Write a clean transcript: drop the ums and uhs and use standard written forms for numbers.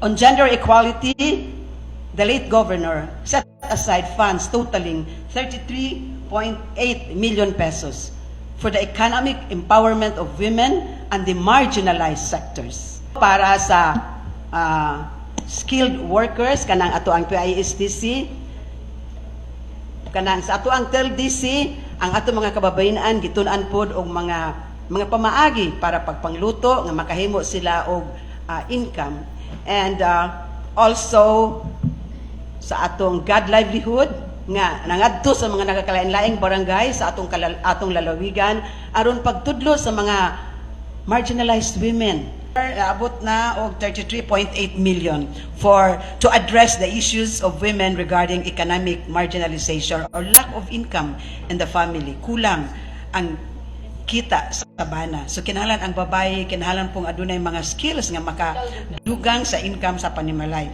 On gender equality, the late governor set aside funds totaling 33.8 million pesos for the economic empowerment of women and the marginalized sectors. Para sa skilled workers, kanang ato ang PISTC, kanang sa ato ang TELDC, ang ato mga kababayen-an gitun-an pod og mga pamaagi para pagpangluto nga makahimo sila og income. And also sa atong God Livelihood nga nangadto sa mga nagakalain-laing barangay sa atong lalawigan aron pagtudlo sa mga marginalized women. Abot na og 33.8 million for to address the issues of women regarding economic marginalization or lack of income in the family. Kulang ang kita sa bana. So kinahanglan ang babae, kinahanglan pong adunay mga skills nga makadugang sa income sa panimalay.